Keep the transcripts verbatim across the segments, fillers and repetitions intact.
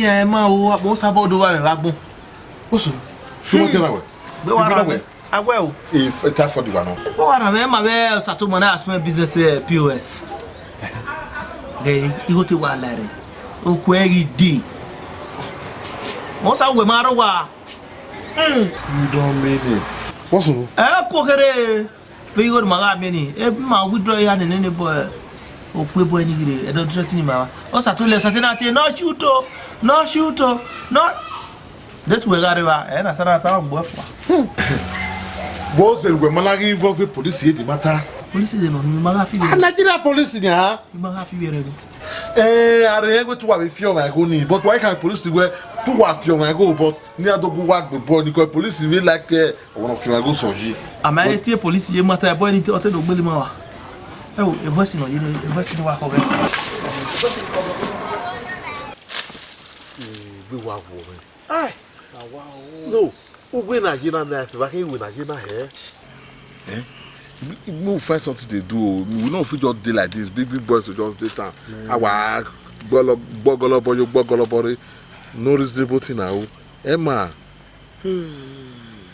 dian ma o, akpọ Osabọdọ wa vbe agbọn. Osu, tu ma kẹra wẹ. Gbe wa ra wẹ. Awẹ o. E typhoid wa nọ. Gbe wa ra wẹ, ma vbe Osatoma na small business, eh, P O S. Ghe, igho te wa la rre. Oku ẹ ghi de. Wọ́n sá wẹ̀ máa rọ wà. You don't mean it. What's wrong? Ẹ kú kere. Pe igho ne ma gha miẹn ni. E ma withdraw ya nene ne boy. Okpebọ ni ghi rre, ẹdọ threaten ma. Ọ sa to lẹ, sa te na tie, no shoot o, no shoot o, no. Detu wẹ gha rre evba, ẹ na sa na ta gbo ẹfua. Vbọ zẹ wẹ ma na ghi involve police ye the matter? Police de nọ, ne ima gha fi vbe. Ah, Nigeria police ni, ha? Ima gha fi vbe rẹ. Eh, a rhe wẹ te uwa vbe fi ọmwa igho ni, but why can police wẹ te uwa fi ọmwa igho, but ne iran do gu uwa gbe bọ ni, cause police vbe like, eh, ọmwa ne ọ fi ọmwa igho sẹ oyi. A ma he tie police ye matter, boy ni ọ te do gbele ima wa. Ẹ wo, e voice nọ ye, e voice ni wa khọ vbe. Egbe wa wo mwẹ. Ai, na wa o. No, uwẹ na ye na, na, if I can, uwẹ na ye na hẹ. Eh? We, we will find something to do o. We no fit just dey like this. Big, big boys will just dey town. Awa gbọlọ, gbọgọlọbọ yo, gbọgọlọbọ re. No reasonable thing na o. Emma.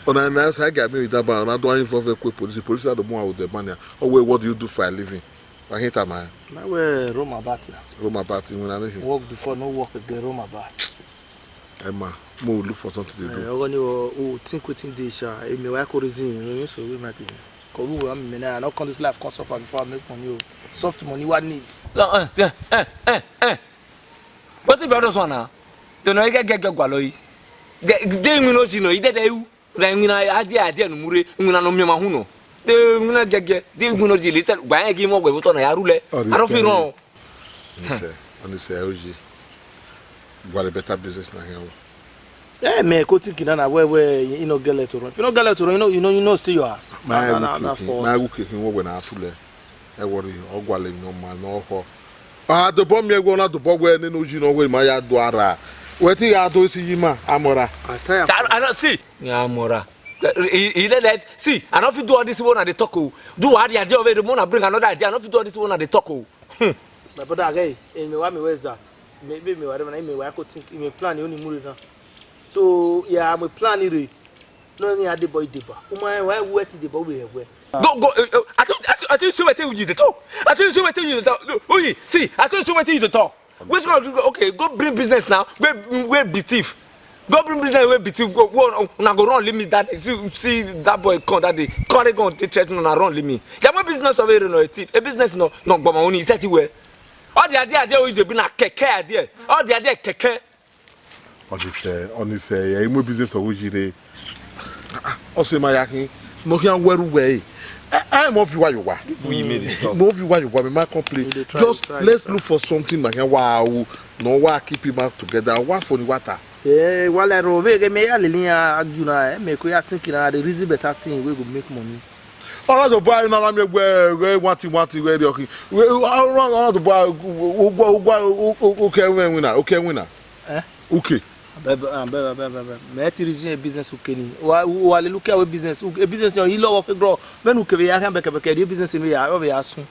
Ọna na sa ga me with that ban, ọna do involve ku police. Police ado mu out the ban ya. Oh, wait, what do you do for a living? Wa hin tama. Na wẹ roam about ya. Roam about, iwinna ne hin. Work before, no work again, roam about. Emma, mo look for something to do. Eh, ọgọ ni o, o think wetin dey sha, e me wa ko reason, you know, so we make it. Ko ru wa me na, I no come this life come suffer before I make money o. Soft money wa need. Eh, eh, eh, eh, eh. Wetin be all those one na? They no get, get, get gualọ yi. Get, dey me no see no, he dey there you. Na iwinna adiẹ, adiẹ ne u mu rre, iwinna ne ọ miẹn ọmwa uhunmwu nọ. De iwinna giẹgiẹ, de iwinna ọdẹlẹ, gba rẹn ghi mwẹ ọghe vbe otọ na ya rhulẹ. I don't feel wrong. Ọnise, ọnise, Oyi. Gualọ better business na here o. Eh, mẹ ko think na na wẹ, wẹ, you no get let to run. If you no get let to run, you know, you know, you know, see your ass. Ma wu keke, ma wu keke, wẹ wẹ na rhulẹ. Ẹ worry, ọ gualọ emwi ne ọ maa ne ọ khọ. A dobọ miẹn wẹ, ọ na dobọ wẹ nene Oyi nọ wẹ ima ya do ara. Wẹ te I gha do esi yi ima, amọra. I tell you. I, I don't see. Yeah, amọra. He, he did that. See, I don't fit do all this one at the talk. Oh. Do what the idea of it, the more I bring another idea. I don't fit do all this one at the talk. Oh. Hmm. My brother, again, in me, why me, where is that? Maybe me, whatever, me, why I could think, me plan, you only move now. So, yeah, I'm a plan it. No, ni a deba, i deba. Uma wa wẹ ti deba, we wẹ. Go, go, eh, eh, I think, I think, I think you see wetin you dey talk. I think you see wetin you dey talk. No, Oyi, see, I think you see wetin you dey talk. Which one? Okay, go bring business now. Wey, wey be thief. Go bring business wey be thief. Go, go, una go run leave me that day. See, see that boy come that day. Carry gun, take threaten una run leave me. Yeah, my business of a no thief. A business no, no, but my own is that way. All the idea, idea wey you dey bring na keke idea. All the idea keke. Ọnise, ọnise, ẹ i mu business ọghe Oyi rre. Ọ sẹ ma ya khin, ne ọ khian wẹ ru wẹ ẹre. Ẹ, ẹ, mẹ ọ viọ uwa ye owa. Mẹ ọ viọ uwa ye owa, mẹ ma complain. Just let's look for something ma khian wa ru, ne ọ wa keep him out together. Wa fo ni wa ta. Eh, wa lẹ rhọ vbe ghe mẹ ya lele iran argue na, ẹ, mẹ ko ya think na, I dey reason better thing wey go make money. Ọ na do ba na ma miẹn wẹ, wẹ wanti wanti wẹ rhie ọkhin. Ọ na do ba, ukẹ winna, ukẹ winna. Eh? Uke. Abeg, abeg, abeg, abeg, abeg. Mẹ ti reason a business uke ni. Wa, wa lele uke awẹ business. Uke, business yọ, ilọ wọ ke grọ. Mẹ ne uke vbe ya khian bẹkẹbẹkẹ, the business ni ya, ọ vbe ya sun.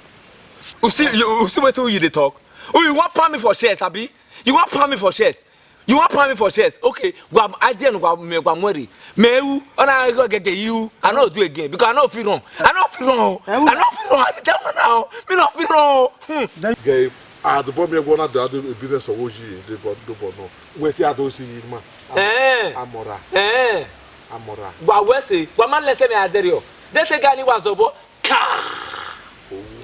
You see, you, you see wetin you dey talk? Oh, you wan pound me for shares, abi? You wan pound me for shares? You wan pound me for shares? Okay, wa idea no wa me wa worry. Me you, ọ na go get the you. I no do again because I no fit run. I no fit run. I no fit run. I dey tell una now. Me no fit run. Hmm. Gay, I the boy me wanna do the business of O G. The boy, the boy no. Wait, I don't see him, man. Eh. Amora. Eh. Amora. Wa we say, wa man lese me aderio. They say gani wa zobo. Ka.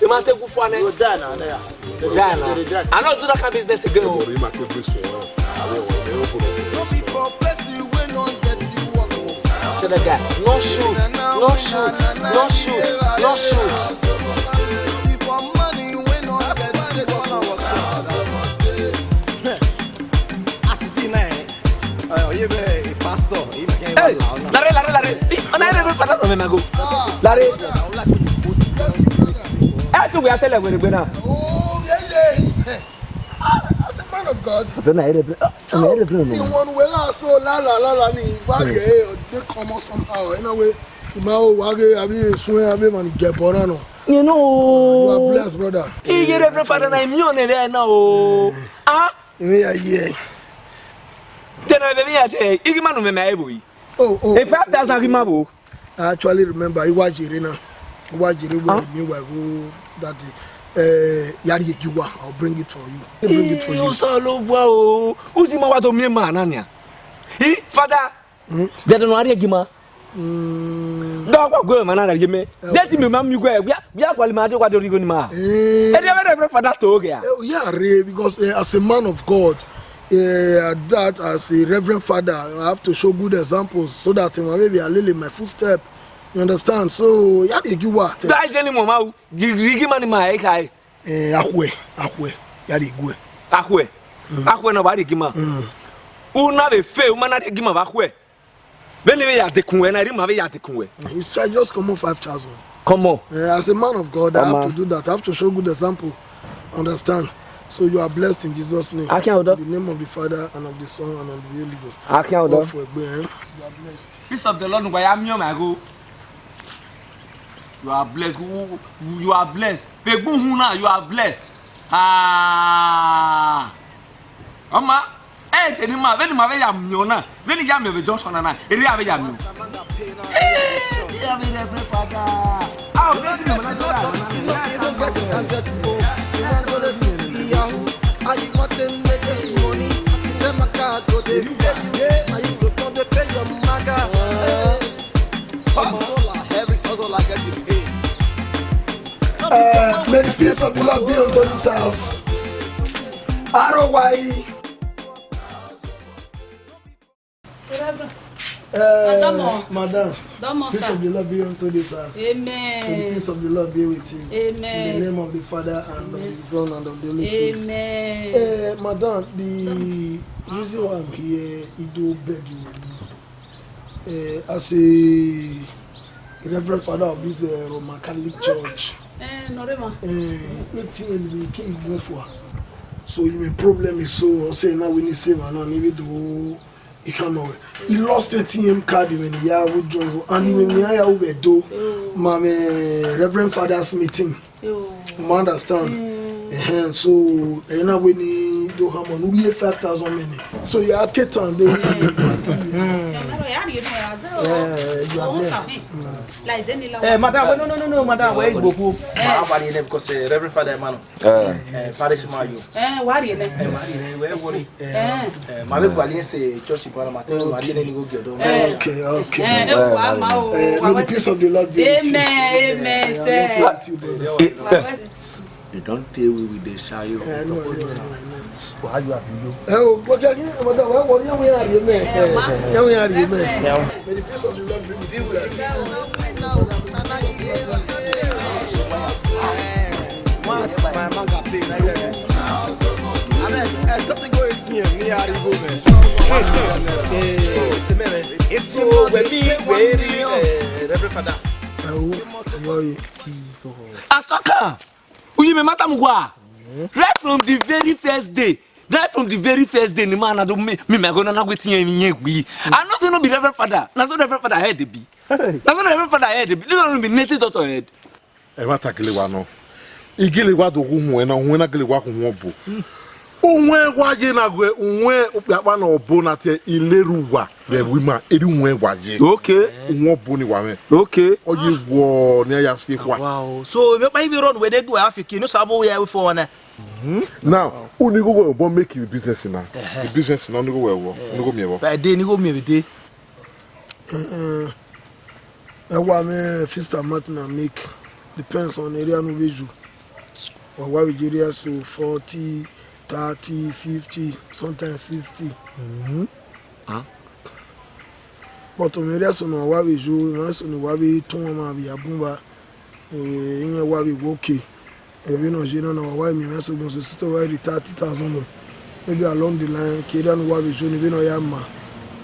They man take good for me. You die now, there. Die now. I don't do that kind of business again. Oh. He might take this one. No be for person wey no get the work. Tell the guy, no shoot, no shoot, no shoot, no shoot. No be for money wey no get the work. As e be now, eh, uh, you be a pastor, you can't. Hey, lare, lare, lare. Ana ere be fada no me na go. Lare. Hey, Wẹ a tẹlẹ wẹ regbe na. Oh, yeah, yeah. Ah, as a man of God. Abẹ na ere bre. Na ere bre no. Iwọ nu wẹ gha so lala lala ni wa ghe dey come on somehow. In a way, ma o wa ghe abi sun abi man get born no. You know. You are blessed, brother. Iye Reverend Father na imion ne vbe na o. Ah. Imi ya ye. Tena vbe mi ya che. Igi manu me me evo yi. Oh, oh. E five thousand gi ma bo. I actually remember Iwajire now. Iwajire where me wa go that day. Uh, Yari Egiwa, I'll bring it for you. I'll bring it for you. Osa lo wa o. Uzi ma wa do mi ma na nia. Hi, Father. Dede no Yari Egima. Mm. Do kwa gwe ma na ye me. Eh, deti me ma mi gwe. Bia, bia kwa li ma de kwa do rigo ni ma. Eh. E de Reverend Father to ge a. Eh, yeah, re, because uh, as a man of God, uh, that as a Reverend Father, I have to show good examples so that my baby I lay my footstep. You understand? So, Yari Egiwa. Da je ni mo ma u. Rigi ma ni ma e kai. Eh, akhue, akhue, Yari Egiwa. Akhue. Akhue na ba Yari Egima. U na vbe fe, u ma na Yari Egima ba akhue. Vbene vbe ya dekun wẹ na, erriọ ma vbe ya dekun wẹ. It's fine, just come on five thousand. Come on. Eh, as a man of God, I have to do that. I have to show good example. Understand? So you are blessed in Jesus' name. Akin Odo. In the name of the Father and of the Son and of the Holy Ghost. Akin Odo. All for egbe, eh? You are blessed. Peace of the Lord, nugba ya miẹn ma go. You are blessed. You, you, you are blessed. Vbe egbe uhunmwu na, you are blessed. Ah. Ọma, ẹ te ni ma, vbene ma vbe ya miẹn ọna, vbene I ya miẹn vbe junction na na, erriọ a vbe ya miẹn. Eh, erriọ a vbe ya miẹn, Father. Ah, o de ni ma na do that. How you want to make this money? System account go dey pay you. How you go come dey pay your maga? Eh. Hustler, every hustler get it paid. Uh, may the peace of the Lord be unto this house. R O Y E. Uh, Madam, madam, peace of the Lord be unto this house. Amen. May the peace of the Lord be with you. Amen. In the name of the Father and of the Son and of the Holy Spirit. Amen. Uh, madam, the reason why I'm here, I do beg you. Uh, as a Reverend Father of this uh, Roman Catholic Church, eh, no, Rema. Eh, wetin we kin do for? So my problem is so say now we need save and even though he come away. He lost A T M card when he withdraw and when he withdraw, my Reverend Father's meeting. You understand? Ehen, so ena we ni do come on, we five thousand money. So you are cater and they. Eh, you are blessed. Eh, madam, no, no, no, no, madam, where you go? Ma wa ri ene because uh, Reverend Father Emmanuel, eh, parish ma yo. Eh, wa ri ene. Eh, ma ri ene, where worry. Eh, ma vbe gualọ ese church Ipanama, te ma ri ene ni go get on. Okay, okay. Eh, eh, wa ma o. Eh, may the peace of the Lord be with you. Amen, amen, sir. With you, brother. He don tell we we dey shy o. Eh, I know, I know, I know, I know. Why you have you? Eh, o, but you, but that, why, why you are here, man? Eh, ma. Eh, you are here, man. Yeah. May the peace of the Lord be with you guys. Once my man got paid, I get this. Abeg, eh, stop the go A T M, me, I dey go, man. Eh, eh, eh, eh, eh. A T M no dey pay one million. Eh, Reverend Father. Eh, oh, oh, oh. Ataka! Uyi me mata mu wa. Right from the very first day, right from the very first day, ni ma na do me, me, me go na na wetin yen yen we. I know say no be Reverend Father. Na so Reverend Father head dey be. Hey. Na so Reverend Father head dey be. This one be native doctor head. Ẹ ma ta gele wa nọ. Igele wa do gu huẹn na, huẹn na gele wa gu huẹn obo. Uwẹn wa ye na ghe, uwẹn okpia kpa na obo na tie ileru wa. Vbe ẹvbo ima, erha uwẹn wa ye. Okay. Uwẹn obo ni wa mwẹ. Okay. Ọ ye wọ ne a ya si ekhua. Wow. So, ivbi ọkpa ivbi run wẹ ne gu afiki, no sabo wẹ fo wa na. Now, unu igho wẹ obọ make the business na. The business na, unu igho wẹ wọ, unu igho miẹn vbọ. By day, unu igho miẹn vbe day. Eh, eh, ẹwa mwẹ fixed amount na make, depends on area ne u vbe yu. Wa wa vbe area so forty, thirty, fifty, sometimes sixty. But ọmwa erriọ eso ne wa wa vbe yo, emwa eso ne wa vbe tọn ọmwa vbe ya bun vba, eh, iran wa vbe wo oke. Vbene ọ ye na, wa wa miẹn emwa eso gbọn so, sito wa rhie thirty thousand nọ. Maybe along the line, ke erha ne wa vbe yo ni, vbene ọ ya ma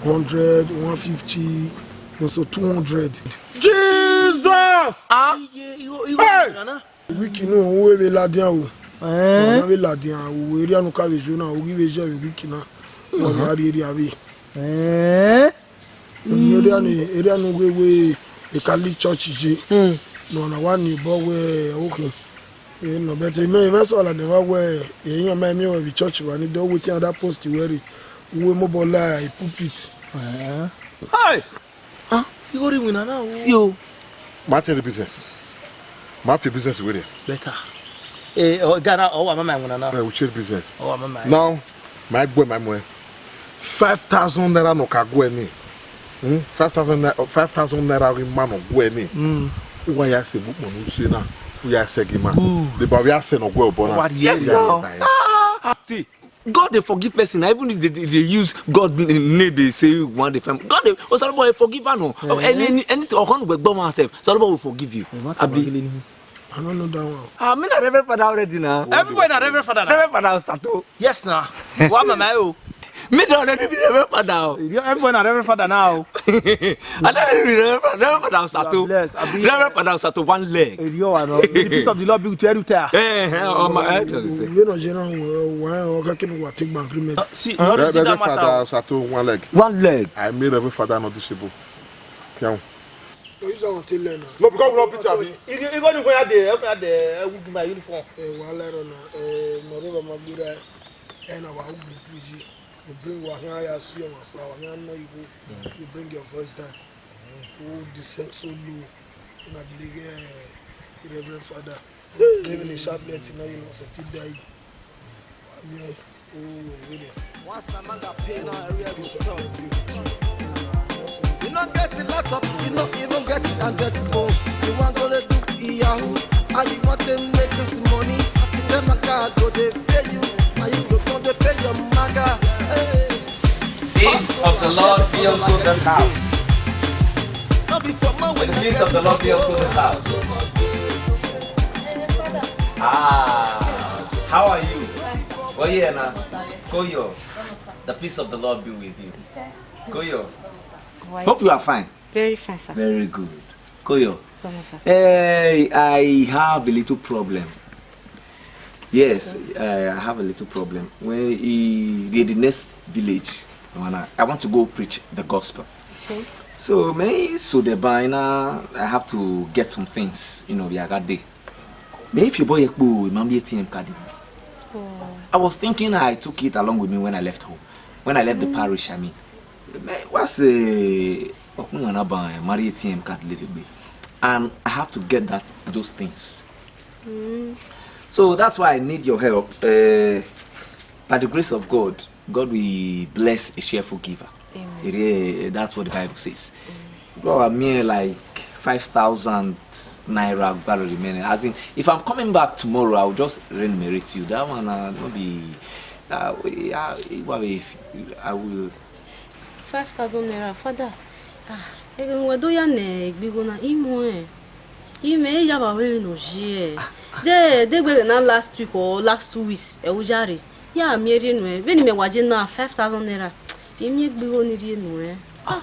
hundred, one fifty, gbọn so two hundred. Jesus! Ah! Hey! Wiki nu, u vbe ladian o. Eh? Ọ na vbe ladian, u vbe rhie anu ka vbe yo na, u ghi vbe ye vbe wiki na. Wa vbe a rhie rhie avbe. Eh? Area ni, area ni uwẹ wẹ e Catholic Church ye. Hmm. No na wa ni bọ wẹ okhin. E no, but me, me so la de wa wẹ, e yan ma mi wẹ vbe church wa ni do wetin other post wẹ re. Uwe mo bọ la e pulpit. Eh. Hey! Ah, you go ring winner now. See o. Ma change the business. Ma fi business wẹ re. Better. Eh, oh, Ghana, oh, I'm my winner now. Eh, we change business. Oh, I'm my. Now, ma gu ẹ ma mu ẹ. Five thousand naira ne ọ ka gu ẹ ni. Hmm? Five thousand naira, five thousand naira ghi ma ne ọ gu ẹ ni. Hmm. Uwa ya sẹ mu ukpọn ne u si na. U ya sẹ ghi ma. Ooh. Deba u ya sẹ ne ọ gu ẹ obọ na. Yes, now. Ah, see, God dey forgive person, na even if they, they, they use God n-, name dey say one dey fam. God dey, Osalobua dey forgive am o. Eh. Any, any, anything, ọkhọ nu gbẹgbẹ ọmọ sef, Osalobua will forgive you. Eh, what about healing? Abi? I don't know that one. Ah, me na Reverend Father already na. Everybody na Reverend Father na. Reverend Father Osato. Yes na. Wa mama o. Me don already be Reverend Father o. Everybody na Reverend Father now. I never be Reverend Father, Reverend Father Osato. You are blessed. Abi, Reverend Father Osato, one leg. Eri o wa no. The peace of the Lord be with you every time. Eh, eh, oh my, I just say. We no general, why o ka kinu wa take bank agreement. Uh, see, no, Re-, see that Reverend matter. Father Osato, one leg. One leg. I made Reverend Father not disabled. Kian. You use that one take learn now. No, because we don't beat you, abi. You, you go to where they, where they, uh, with my uniform. Eh, wa lẹ rọ na, eh, mo rẹ ma gbera, eh, na wa ugbe gbiji. You bring wa here, I see you, my sir. Wa here, no, you go. You bring your voice down. Oh, descend so low. You know, the, eh, the Reverend Father. Giving a sharp let, you know, you know, say, "Fit die." I mean, Once my man got pain, now I really be soft. You not get a lot of, you not even get it and get it more. You want go to do Yahoo, how you want to make this money? System my car go they pay you, how you go go they pay your maga. Hey. Peace of the Lord be unto this house. Not before my. The peace of the Lord be unto this house. Ah, how are you? Well, yeah, now. Koyo, the peace of the Lord be with you. Koyo, hope you are fine. Very fine, sir. Very good. Koyo, hey, I have a little problem. Yes, I have a little problem. When he reach the next village, I wanna, I want to go preach the gospel. Okay. So, me, so the bina, I have to get some things, you know, we are that day. Me, if your boy ekpo, man be A T M card. Oh. I was thinking I took it along with me when I left home. When I left the parish, I mean. Me, what's, uh, ọkùnrin náà bá ẹ, marry A T M card lè dé gbé. And I have to get that, those things. Mm. So that's why I need your help. Uh, by the grace of God, God will bless a cheerful giver. Amen. It is, that's what the Bible says. Bro, I mean, like, five thousand naira gbaro remaining. As in, if I'm coming back tomorrow, I'll just remunerate you. That one, uh, no be, uh, we, uh, if I will. Five thousand naira, Father. Ah, ẹghẹ ne uwẹ do ya ne egbe igho na, I mu ẹn. I mẹ ya vbe avbe emwi ne ọ ye. De, de gbe na last week or last two weeks, ẹ u ya rre. Ya miẹn rhie nuẹn. Vbene imẹ wa ye na five thousand naira. I miẹn egbe igho ni rhie nuẹn. Ah,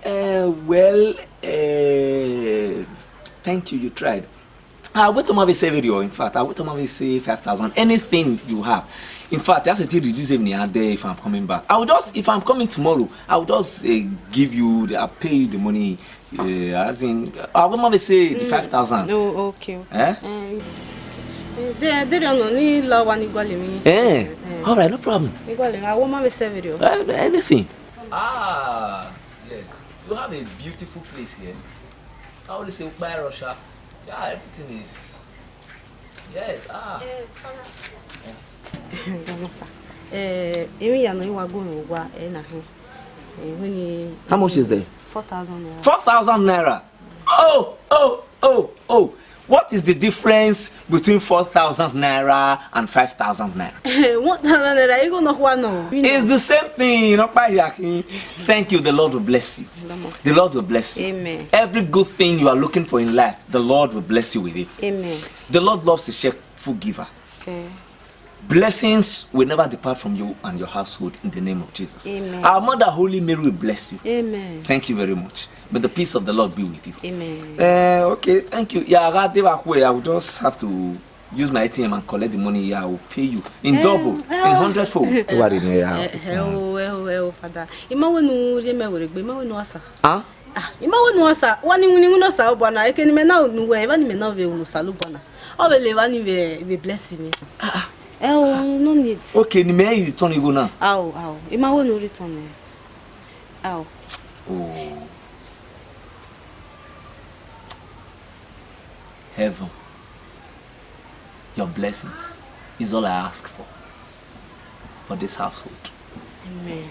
eh, well, eh, thank you, you tried. I wait on my say video. In fact, I wait on my say five thousand. Anything you have. In fact, I say to reduce him the other day if I'm coming back. I will just, if I'm coming tomorrow, I will just, uh, give you the, I'll pay you the money. Uh, as in, I will not say the five thousand. No, okay. Eh? Eh, de, de no ni la wa ni gualọ mi. Eh, all right, no problem. Ni gualọ mi. I will not say video. Uh, anything. Ah, yes. You have a beautiful place here. I only say Ukpa Russia. Yeah, everything is. Yes, ah. Eh, Father. Yes. Ghana, sir. Eh, emi ya no iwa go no wa, eh, na hin. Eh, when he. How much is there? Four thousand naira. Four thousand naira. Oh, oh, oh, oh. What is the difference between four thousand naira and five thousand naira? One thousand naira, you go knock one, no. It's the same thing, you know, Payakin. Thank you, the Lord will bless you. The Lord will bless you. Amen. Every good thing you are looking for in life, the Lord will bless you with it. Amen. The Lord loves a cheerful giver. Sir. Blessings will never depart from you and your household in the name of Jesus. Amen. Our mother, Holy Mary, will bless you. Amen. Thank you very much. May the peace of the Lord be with you. Amen. Uh, okay, thank you. Yeah, I got, I will just have to use my A T M and collect the money. Yeah, I will pay you in double, in hundred fold. What did you have? Ẹ o, ẹ o, ẹ o, Father. I ma wẹ ne u rhie mẹ werriegbe, I ma wẹ ne u sa. Huh? Ah, I ma wẹ ne u sa, wa ni winna winna Osanobua na, eke ne imẹ na unu wẹ, evba ne imẹ na vbe unu Osanobua na. Ọ vbe le evba ni vbe, vbe bless me. Ah, ah. Ẹ o, no need. Okay, ne imẹ return igho na. Ao, ao. I ma wẹ ne u return. Ao. Oh. Heaven, your blessings is all I ask for, for this household. Amen.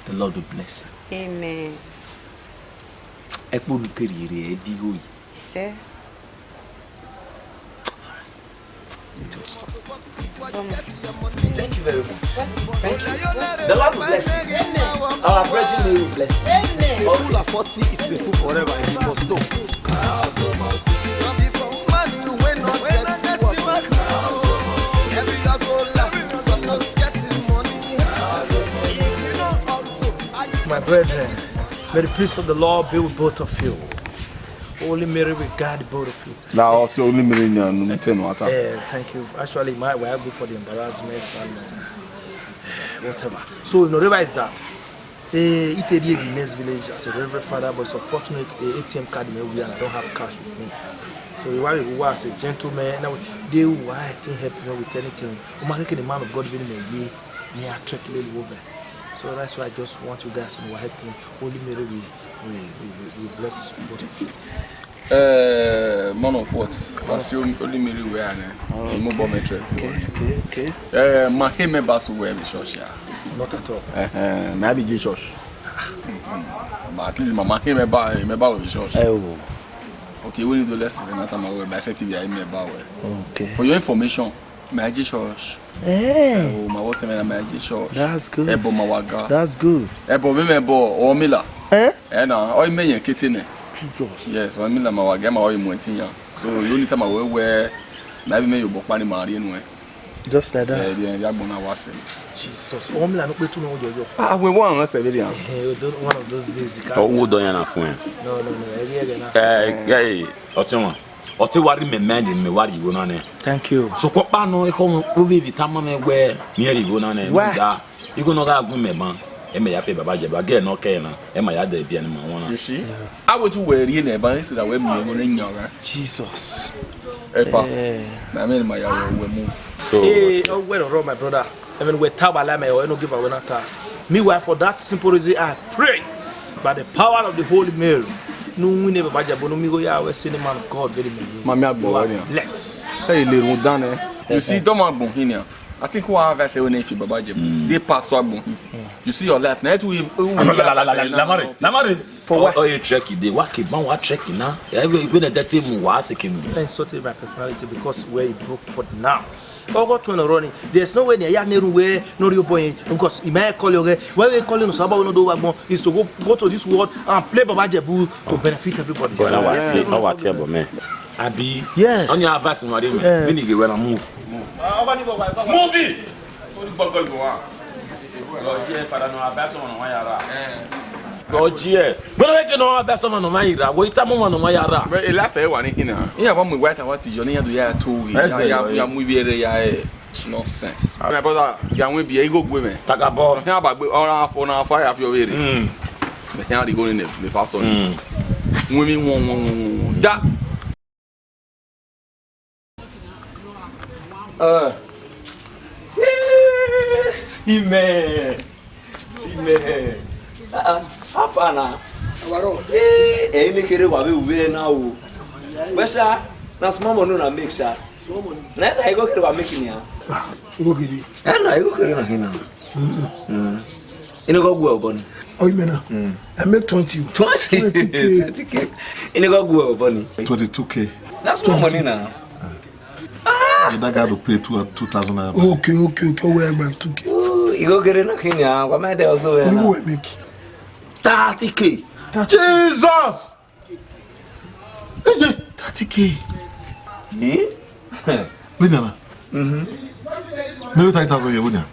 The Lord will bless you. Amen. Ẹkpo ne u ke rhie rre, ẹ i di igho yi. Sir. Thank you very much. Thank you. The Lord will bless you. Amen. Our virgin Mary will bless you. Amen. A fool of forty is a fool forever. He must know. My brethren, may the peace of the Lord be with both of you. Holy Mary will guard both of you. Na ọ sẹ Holy Mary nian ne u te nọ ata. Eh, thank you. Actually, my wife go for the embarrassment and, uh, whatever. So, you know, the is that, eh, I te rhie the next village as a reverend father, but it's unfortunate, eh, A T M card me we and I don't have cash with me. So, why you as a gentleman, now they who are, I think, help me with anything. Uma keke the man of God, really me ye, me a trek lele over. So that's why I just want you guys to help me. Holy Mary will, will, will, will bless both of you. Eh, man of what? That's your Holy Mary we are. Oh, okay. Okay, okay. Eh, ma he me basu we mi church ya. Not at all. Eh, eh, maybe Jesus. But at least mama he me ba, me ba we church. Eh, oh. Okay, we need to listen. Na time we ba se T V, I me ba we. Okay. For your information, my Jesus. Eh. Oh, my water, man, my Jesus. That's good. Ebo ma wa ga. That's good. Ebo me me bo o mi la. Eh? Eh na, o me yen kete ne. Jesus. Yes, o mi la ma wa ga ma o mu etin ya. So you need time we we, maybe me yo bo pa ni ma ri enu e. Just like that. Eh, yeah, ya gbona wa se. Jesus. O mi la no pe tu no yo yo. Ah, we wan ran se be dia. Eh, one of those days. Oh, wo do yan na fun e. No, no, no. Eh, yeah, yeah, na. Eh, eh, Ọtẹn wa. Ọ te wa rhie mẹ mind ne mẹ wa rhie igho na nẹ. Thank you. Sokpan ọkpa nọ, ekhọe mwẹ, ovbi evbi tama mwẹ wẹẹ, ne I rhie igho na nẹ, why? Rhunmwuda igho ne ọ gha gu mẹ ban, ẹ mẹ ya fe Baba Jẹbu, a gẹ ne ọ kẹ na, ẹ ma ya dẹ ebiẹ ne ima wan na. You see? Yeah. A wẹ te uwẹ rhie nẹ ban, ẹ sẹ ra wẹ miẹn igho ne yan ra. Jesus. Epa, eh, na mẹ ne ma ya wẹ move. So, eh, oh, well, my brother. Even we ta bala me, or no give away na ta. Meanwhile, for that simple reason, I pray by the power of the Holy Mary. No win never by Jabo, no mi go ya we see the man of God very many. Ma mi agbo wa ni. Bless. Hey, le run dan eh. You see, don't man gbon hin ya. I think who have I say when if Baba Jabo. They pass to agbon. You see your life. Now it will. Lamare, Lamare. For what? Oh, you check it. They work it, man, what check it now? Every when that thing was second. I insulted my personality because where it broke for now. Ogo twenty running. There's no way near ya neru we no real boy because he may call you. Why we calling us about no do wagbon is to go, go to this world and play Baba Jebu to benefit everybody. But now what? Now what? But man, abi, yeah, on your advice, no dey me. We need to move. Move it. Lọ jẹ fada nọ abẹ sọmọ nọ wan yara. Lọ jẹ. Gbọdọ wẹ ke nọ abẹ sọmọ nọ wan yira. Wo ita mọ nọ wan yara. But e la fẹ wa ni kina. Iya ba mu white and white yọ ni ya do ya to wi. Ẹsẹ ya yọ, ya mu ibi ẹre ya ẹ. Nonsense. My brother, ya mu ibi ẹ igho gbe mẹ. Takabọ. Ya ba gbe ọra afọ na afọ ya fi overe. Mm. Me ya di go ni ne pastor ni. Mm. Mu mi won won won won. Da. Uh, see me. See me. Uh-uh. How far now? Waro. Eh, eh, ni kere wa be ube na o. But sha, na small money na make sha. Small money. Na, na, I go kere wa make ni ya. Ah, you go kere. Eh, na, I go kere na hina. Mm. Mm. Inu go gwe obọ ni. Oh, you mean now? Mm. I make twenty. Twenty? Twenty K. Twenty K. Inu go gwe obọ ni. Twenty-two K. That's more money now. Ah. That guy to pay two, two thousand naira. Okay, okay, okay. Where about two K? Ooh, you go get enough in here. What am I there also? What do you make? Thirty K. Jesus! Eje, thirty K. Eh? Vbenian na. Mhm. Mẹ vbe thirty thousand ye vbenian.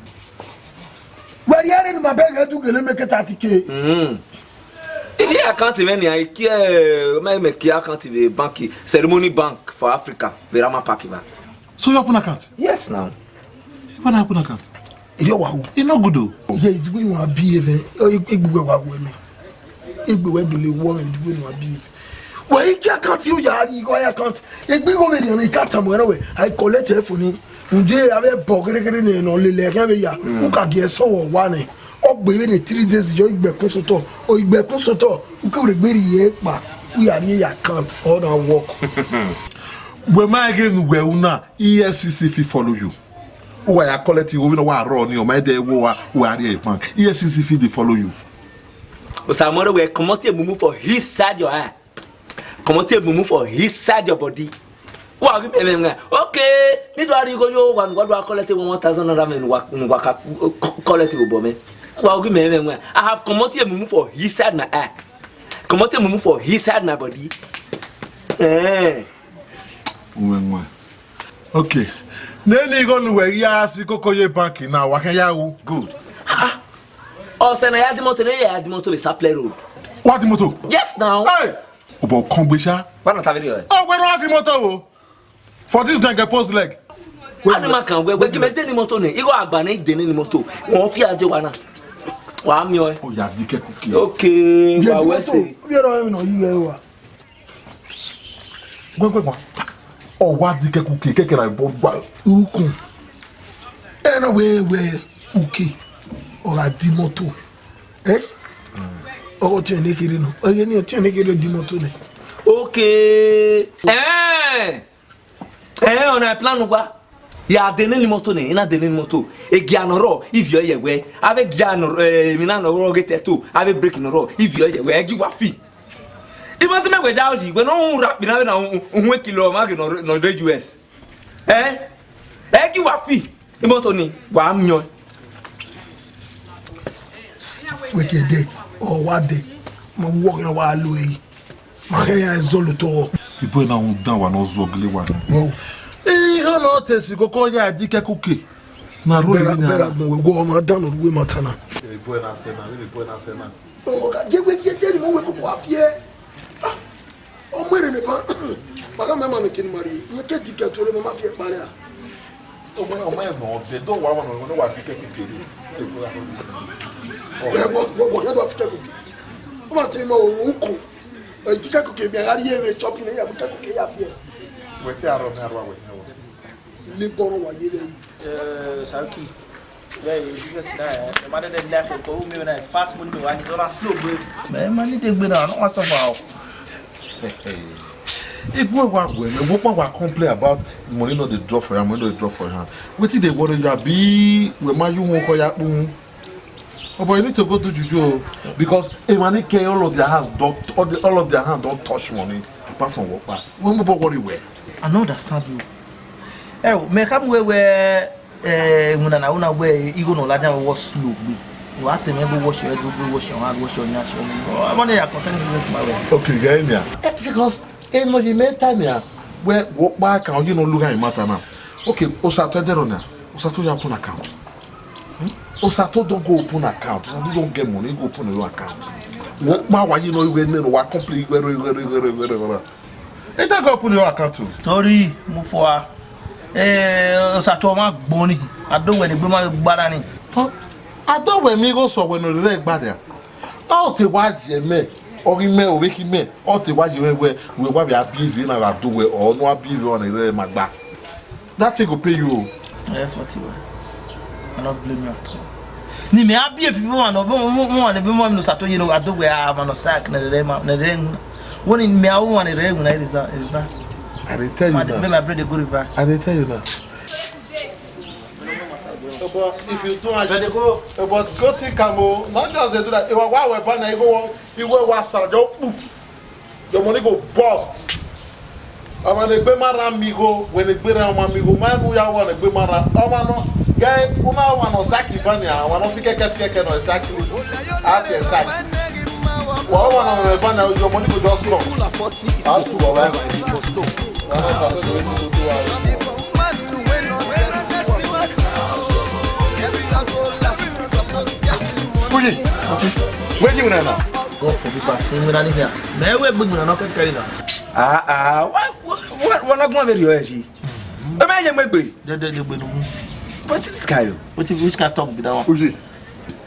Wẹ rhie ẹre ne ima bẹghe du gele make thirty K. Mm. Ivbi account mwẹ nian, I kie, mẹ, mẹ kie account vbe bank, Ceremony Bank for Africa, vbe Rama Park evba. So you open account? Yes, now. Why not open account? Iri ọwa wo. E no good o. Ye, idigbo inu a bi evẹ, egbe wẹ wa wẹ mẹ. Egbe wẹ gele wọ mẹ, idigbo inu a bi evẹ. Wẹ i kie account, u ya rhie igho account. Egbe igho vbe nian, I ka tama wẹ na wẹ, I collect ẹ fo ni. Nde avbe ẹbọ ghereghere ne nọ lele ẹkhian vbe ya. U ka gie ẹsọ wọ wa nẹ. Ọ gbe vbene three days yọ igbẹkun sotọ, o igbẹkun sotọ, u ke vbe gbe rhie kpa, u ya rhie ya account, ọ na work. Wẹ ma ghe ne uwẹ ru na, E F C C fit follow you. Uwa ya collect igho vbene wa rrọọ ni, ọ ma dẹ wo wa, wa rrie bank. E F C C fit dey follow you. Osamọrọ wẹ comot your mumu for his side your eye. Comot your mumu for his side your body. Wa ghi mẹ mwẹ. Okay, ne I do a rhie igho yo, wa, wa do a collect one thousand naira mwẹ ne wa, ne wa ka, uh, co-, collect vbe obọ mwẹ. Wa ghi mẹ mwẹ. I have comot your mumu for his side my eye. Comot your mumu for his side my body. Eh. Uwẹ nwa. Okay. Nene igho ne uwẹ ghi ya si koko ye bank na, wa kẹ ya ru. Good. Ah, ah. Ọsẹ na ya di moto, ne ya di moto vbe Sapele Road. Wa di moto? Yes now. Hey! Obọ kọn gbe sha. Wa na ta video ẹ. Oh, wẹ no wa si moto o. For this dem get post leg. Ani ma kan wẹ, wẹ gi mẹ de ni moto nẹ. Igho agba ne de ni moto. Wọn fi aje wa na. Wa miẹn ọe. O ya di kẹku ke. Okay, wa wẹ se. Vbe rọ emwi nọ yi vbe wa. Gbẹngbẹngba. Ọ wa di kẹku ke, kẹkẹ na bọ gba. Ukun. Ẹ na wẹ, wẹ uke. Ọ gha di moto. Eh? Ọghe ọtiẹn ne kherhe nọ. Ọghe ne ọtiẹn ne kherhe di moto nẹ. Okay. Eh! Eh, ọna plan gba. Ya de nene moto nẹ, I na de nene moto. Egia nọ rrọọ, ivie ọe ye wẹ. Avbe gia nọ, eh, emwi na nọ rrọọ ghe te to, avbe break nọ rrọọ, ivie ọe ye wẹ, ẹ gi wa fi. I ma te mẹ wẹ ya ọyi, wẹ ne ọ hu ra kpina vbe na hu, hu ekilọ ma ghe nọ, nọ rre U S. Eh? Ẹ gi wa fi. Imoto ni, wa miẹn ọe. Wẹ ke de, ọ wa de, ma wọ khian wa lo ẹre. Ma hẹ ya zọlọ otọ. Ibo na hu dan wa ne ọ zọ gele wa. Wow. Ihe na ọ te si koko ya di kẹkuke. Na ro Bẹra, ni na. Bẹra gbọn wẹ, wọ ma dan nọ ru wẹ ma ta na. Ibo na sẹ na, ibo na sẹ na. Ọ ka je wẹ ye de ni mo wẹ koko afiẹ. Ah. Ọmọ ere ne ba, ma gha ma ma mẹ kene ma rrie, mẹ ke dike tuorre, ma ma fi ẹkpa rẹ a. Ọmọ, ọmọ ẹ nọ, de do wa wa nọ, nọ wa fi kẹkuke rre. Ẹ, wọ, wọ, wọ, ya do fi kẹkuke. Ọ ma te ma o, o ko. Ẹ, dike kuke, mẹ gha rrie vbe shopping, ya bu kẹkuke ya fi ẹ. Wẹ te arọ mẹ arọ wẹ, ẹ wọ. Labour wa ye rẹ. Eh, Saoki. Yeah, business na, eh. The man that like it, go me when I fast money, me want it on a slow way. Man, money dey gbe now, no want some wow. Hey, hey. Hey, boy, wa wẹ, man, what wa complain about money not dey drop for hand, money not dey drop for hand. Wetin dey worry you, abi? We ma you won call ya kpun. Oh, but you need to go do juju o, because a man carry all of their hands, don't, all, the, all of their hands don't touch money, apart from work. What about worry where? I no understand you. Ẹ o, mẹ khama wẹ wẹ, eh, iwinna na, una wẹ igho nọ ladian vbe wọ slow gbe. Wa te mẹ go wash your head, go wash your hand, wash your nyash. Ọmọ ne ya concerning business ma wẹ. Okay, guy, yeah. Eh, because e no ye me time ya. Wẹ wo kpa kan, you no look at matter now. Okay, Osato Edero na. Osato ya open account. Hmm? Osato don go open account. Osato don get money, go open your account. Wo kpa wa you no we ne wa complain, we, we. He don go open your account too. Story, move forward. Eh, Osato ma gbon ni. Ado wẹ ne egbe ma gbara ni. Huh? Ado wẹ mi go so wẹ no re gbada. Ọ te wa ye mẹ, ọ ghi mẹ, ọ vbe khin mẹ, ọ te wa ye mẹ wẹ, wẹ wa vbe a bi eve na gha do wẹ, ọ ne a bi eve ọnrẹn rẹ ma gba. That thing go pay you o. Yes, what you want. I not blame you at all. Ni mẹ a bi eve vbe ọmwa nọ, vbe ọmwa, vbe ọmwa, vbe ọmwa ne Osato ye no, a do wẹ a ma nọ sack ne rẹ ma, ne rẹ nwẹ. Wo ni mẹ a wo ọmwa ne rẹ nwẹ na reverse, reverse. I dey tell you now. My, my brain dey go reverse. I dey tell you now. But if you do, but go think am o. Not just dey do that. Iwa wa we ban na, igo, iwe wa sa, just poof. Your money go burst. Ọmwa ne egbe ma rran miẹn igho, wẹ ne egbe rran ọmwa miẹn igho, ma nu ya wa ne egbe ma rran. Ọmwa nọ, gẹ, u ma wa nọ saki ban nia, ọmwa nọ fi kẹkẹ fi kẹkẹ nọ saki. A te saki. Well, one of the banner, your money go just come. How to go, right? Uyi, where you now? Go for the party, we don't here. Man, we big man, no can carry now. Ah, ah, what, what, what, what, not going to your edge? Ẹ má yẹ mọ egbe. Dede, dede, gbenu. What's this guy? What, which kind of talk be that one? Uyi.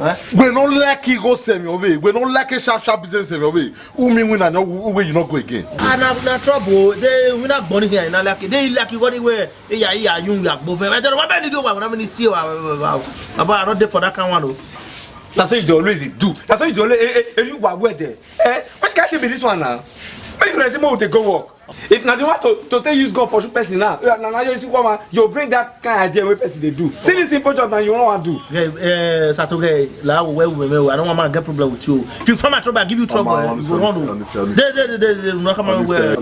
Eh? We no like he go sell me away. We no like a sharp, sharp business sell me away. Who mean we na no, we, we you not go again? Ah, na, na trouble. They we not born here. Na like they like you go anywhere. Hey, yeah, yeah, you ya go. I don't know what I do. What I mean is see. But I not there for that kind one. That's what you always do. That's what you always. Eh, eh, eh, you were where there. Eh? Which kind of thing be this one now? When you ready more to go work. If na the one to, to take use gun pursue person now, eh, na, na you see woman, you bring that kind idea wey person dey do. See this simple job now you wan wan do. Hey, eh, Sato, hey, la, we, we, we, I don't want man get problem with you. If you find my trouble, I give you trouble. Omo, eh, you go honestly, run o. Honestly, honestly. Dey, dey, dey, dey, dey, no come on, honestly, well.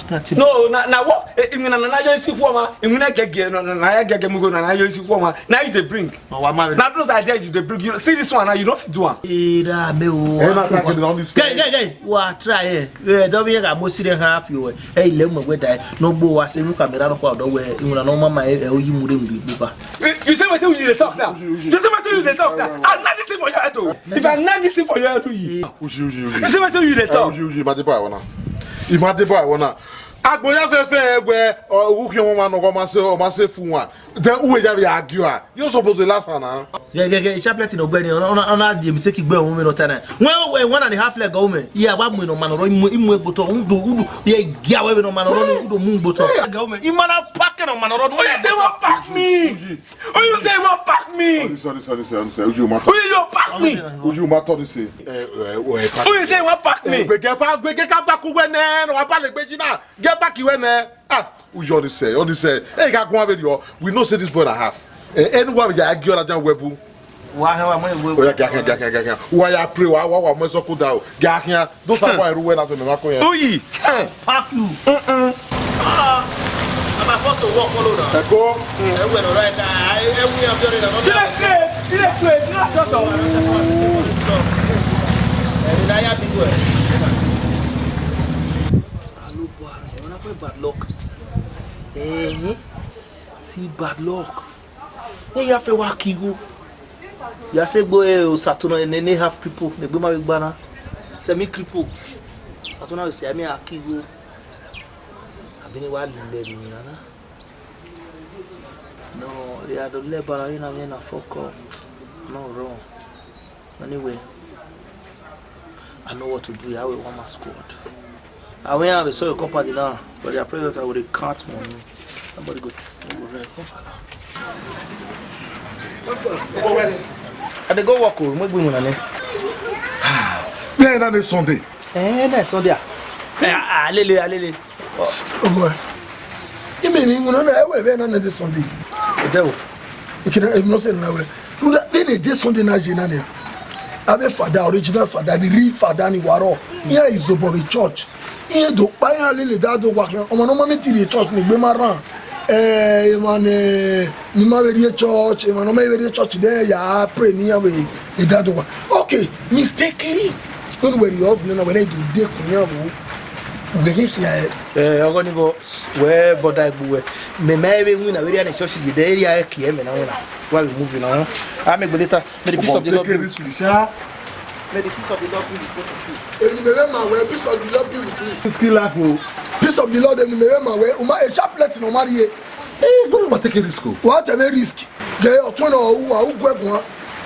Honestly. No, na, na what? Eh, even na, na, na you see woman, even na get, get, na, na, na you get, get, mugo, na, na you see woman. Now you dey bring. Ọ wa ma vbe. Na those ideas you dey bring. You see this one now, you no fit do am. Era me o. Ẹ ma ta kele na, only. Guy, guy, guy. Wa try e. Eh, don't be a mo serious half you. Eh, ilẹ̀ mọ̀ wẹ́ da. No gbo wa se mu camera no kwa do we. Iwuna no mama e, e, oyi mu re mu gbo ba. You, you say wetin you dey talk now? You say wetin you dey talk now? I not this thing for your head o. If I not this thing for your head o, you. Uji, uji, uji. You say wetin you dey talk? Uji, uji, ma de ba wona. I ma de ba wona. Agbo ya fe fe egbe, o, u khian wan no go ma se, o ma se fu wan. Then who will argue her? You suppose to laugh her now. Yeah, yeah, yeah. Chaplain no gbe ni, ona, ona, ona the mistake gbe ohun mi no ta na. When, when one and a half leg ohun mi, yeah, wa mu no man ro, imu, imu egboto, udu, udu, yeah, yeah, we no man ro, udu mu egboto. Leg ohun mi, imana pack no man ro. Who you say wan pack me? Who you say wan pack me? Sorry, sorry, sorry, sorry, sorry. Uju ma. Who you pack me? Uju ma to say. Eh, eh, eh, pack. Who you say wan pack me? Eh, gbege pa, gbege ka pack uwe ne, no wa ba le gbeji na. Get back here, ne? Ah, uyo ni say, oni say. Hey, ga gwan very o. We know say this boy na half. Eh, anyone we are giola jan webu. Wa he wa mo we. Oya, ga, ga, ga, ga, ga, ga. Wa ya pray, wa, wa, wa mo so ku da o. Ga here. Those are why ruwe na so me ma ko here. Uyi. Pack you. Mm-mm. Ah. I'm a force to walk all over. Eko. Eh, we no right. I, eh, we are very no. Dile kre, dile kre, dile kre. Eh, we na ya big well. Alo bua, you wanna play bad luck? Eh, see bad luck. Ne ya fe wa ki igho. Ya se gbo, eh, o Saturn ne, ne half cripple, ne gbe ma vbe gba na. Semi cripple. Saturn we se mi a ki igho. Abi ne wa lele mi na na. No, they are the labor, you know, you know, fuck up. No wrong. Anyway, I know what to do. I will want my squad. I will have a sort of company now, but their president, I will count money. Nobody go. I dey go work o, mo gbe mo na le. Bẹ́ẹ̀ náà ni Sunday. Eh, na Sunday. Ah, alele, alele. Oh boy. Ime ni nguna na ewe be na ne Sunday. Ete wo. Ikina e no se na we. Nguna be ne Sunday na je na ne. Abe father, original father, the real father ni waro. Here is obo the church. Iye do kpa ya lele da do wa khian. Ọmọ no ma mi ti rhie church ni gbe ma ran. Eh, emwa ne ni ma vbe rhie church, emwa ne ọ ma vbe rhie church de ya pray ni ya vbe e da do wa. Okay, mistakenly. Don't worry, us no na were do de kun ya vo. We ghe khian. Eh, ọgọ ni go we boda egbu we. Me ma vbe win na vbe rhie ne church ye de area e kie me na win na. Wa vbe move na. A me gbe later. May the peace of the Lord be with you. May the peace of the Lord be with both of you. Èmi ni mẹ̀rẹ̀ màá wẹ̀, peace of the Lord be with me. Risky life o. Peace of the Lord, èmi ni mẹ̀rẹ̀ màá wẹ̀, o ma, a chaplain no marry ye. Eh, bro, ma take a risk o. Wa take a risk. Gẹ ọtún náà, o wa, o gbẹ gun.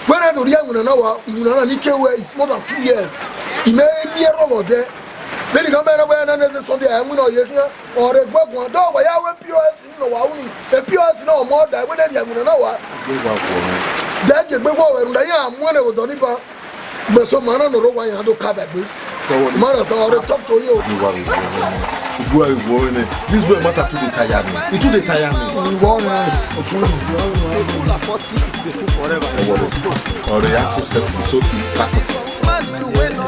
When I do the young na wa, you know, ni ke we is more than two years. Ime mi ro wo de. Then you come back na Sunday, I win all year. Ọre gbe gun. Do wa ya we P O S ni no wa uni. E P O S na ọmọ da we ne rhie ẹwẹn na wa. Gbe wa gun. Da je gbe wa we runda ya mu ne wo do ni ba. Gbe so ma na no ro wa ya do ka da gbe. Ma na sa ọre talk to you. Gbe wa gun. Gbe wa gun ne. This boy matter too dey tire me. He too dey tire me. Ìwọ ni. Full of forty is a fool forever. Ọre ya ko set me so ki pack. Reverend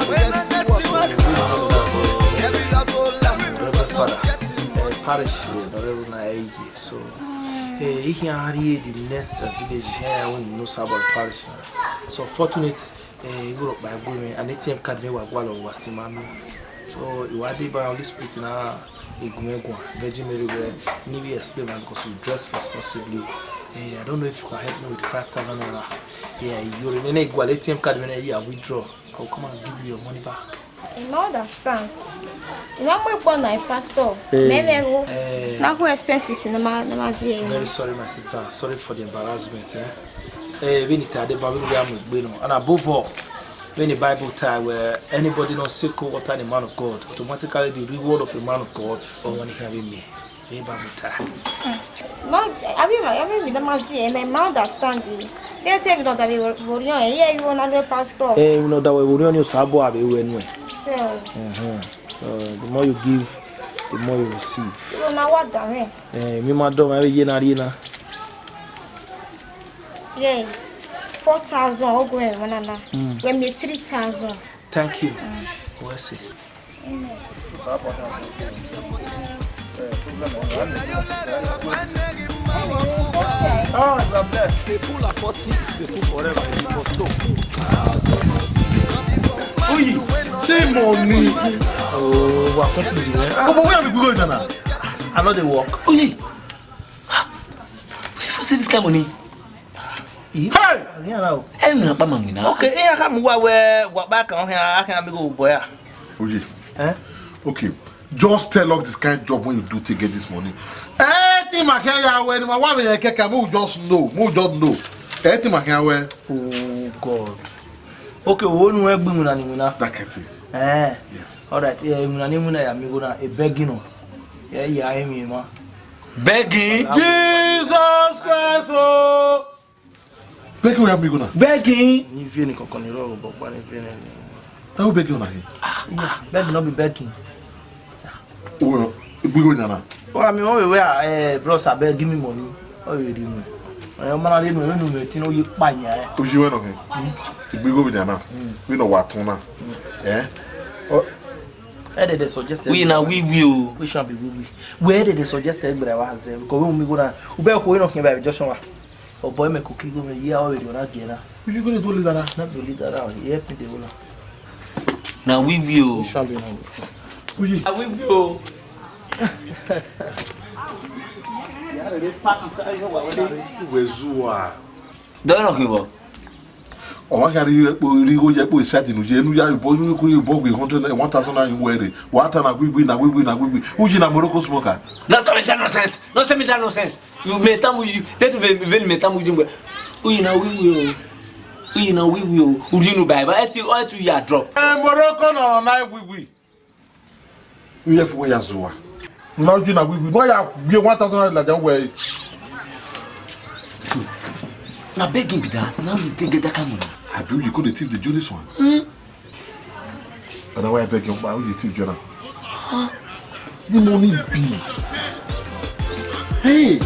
Father, eh, parish we no re na eyi, so Eh, I khian rrie the next, uh, village here, I went to Sabal Parish. So fortunate, eh, I ghọrọ kpa gue mwẹ, and A T M card mwẹ wa gualọ wa si ma miẹn. So I wa deba Holy Spirit na, e gu mwẹ guan, Virgin Mary wẹ, ne I vbe explain am, because you dress responsibly. Eh, I don't know if you can help me with five thousand naira. Yeah, you remain gualọ A T M card mwẹ, yeah, withdraw. I will come and give you your money back. I no understand. I no mu ekpo na, pastor. Eh. Mẹ vbe gho. Eh. Na khu expenses na ma, na ma zi e. Very sorry, my sister. Sorry for the embarrassment, eh? Eh, vbene I ta deba, vbene I ya mu egbe nọ. And above all, vbene Bible ta wẹ, anybody no say cold water in the man of God, automatically the reward of a man of God, or when he have me. Eba muta. Ma, avbe, avbe emwi ne ma zi ẹre, ma understand. Te ẹse emwi ne ọ davbe vbe orhiọn ẹre, iye ẹ i ru na rre pastor. Eh, emwi ne ọ davbe vbe orhiọn ni Osanobua vbe ru ẹre nuẹn. So, Mhm. Uh, the more you give, the more you receive. Iro na wa da mwẹ. Eh, emwi ma dọ mwẹ, avbe iye na rrie na. Yeah, four thousand, ogun ẹmwẹ na na. Mm. Wẹ miẹn three thousand. Thank you. Mm. Wẹ sẹ. Ah, you are blessed. A fool at forty is a fool forever. You must know. Oyi, say money. Oh, we are confused, eh? Ah, but where are we going now? I know the work. Oyi. Where you say this kind of money? Hey! Ẹ na kpa ma winna. Okay, iran kha mu uwa wẹ wa kpa kan ọkhian, akhian mi gho bọ ya. Oye. Eh? Okay. Just tell us this kind job when you do to get this money. Anything ma khian ya wẹ, ni ma wa vbe kẹkẹ, mu just know, mu just know. Anything ma khian wẹ. Oh God. Okay, wo nu ẹ gbe winna ni winna. That kind thing. Eh. Yes. All right, eh, winna ni winna ya mi gho na, e begging nọ. Yeah, yeah, I mean, ma. Begging? Jesus Christ, oh! Begging where me go now? Begging? Ni vie ni kọkọ ni rọrọ bọ pa ni vie ni. How begging on here? Ah, yeah, begging no be begging. Oh, we go now. Oh, I mean, oh, we are, eh, bros, abeg, give me money. Oh, you do me. Eh, man, I didn't know you know me. Tino you pa nya. Oh, you went on here. We go with now. We know what to now. Eh? Oh. Where did they suggest? We na we we o. Which one be we we? Where did they suggest egbe wa ze? Because we mi go na. Ube ko ino kin ba Joshua. O boy me ko ki go me ya o we na gera. If you go to do leader na. Na do leader na. Help me the whole. Na we we o. Which one be na? Uyi. Na we we o. Ya le pack inside your wa. Where's you are? Dọrọ hin vbọ? Ọ wa khian rhie kpo, rhie igho ye kpo side ne u ye, ne u ya ru obọ, ne u ya ru obọ gbe hundred naira, one thousand naira wẹ rre. Wa ta na gbigbi, na gbigbi, na gbigbi. U ye na Morocco smoker. Don't tell me that nonsense. Don't tell me that nonsense. You may tell me you, that you may, may tell me you. U ye na wiwi o. U ye na wiwi o. U ye no bai, but ẹ ti, ẹ ti ya drop. Eh, Morocco na na gbigbi. Iye fo ya zuwa. Na uji na we we. No ya we one thousand naira like that way. Na begging be that. Now you take get that kind of money. Abi you could thief the Jonas one. Hmm? And why I beg you, why you thief Jonah? Huh? The money be. Hey.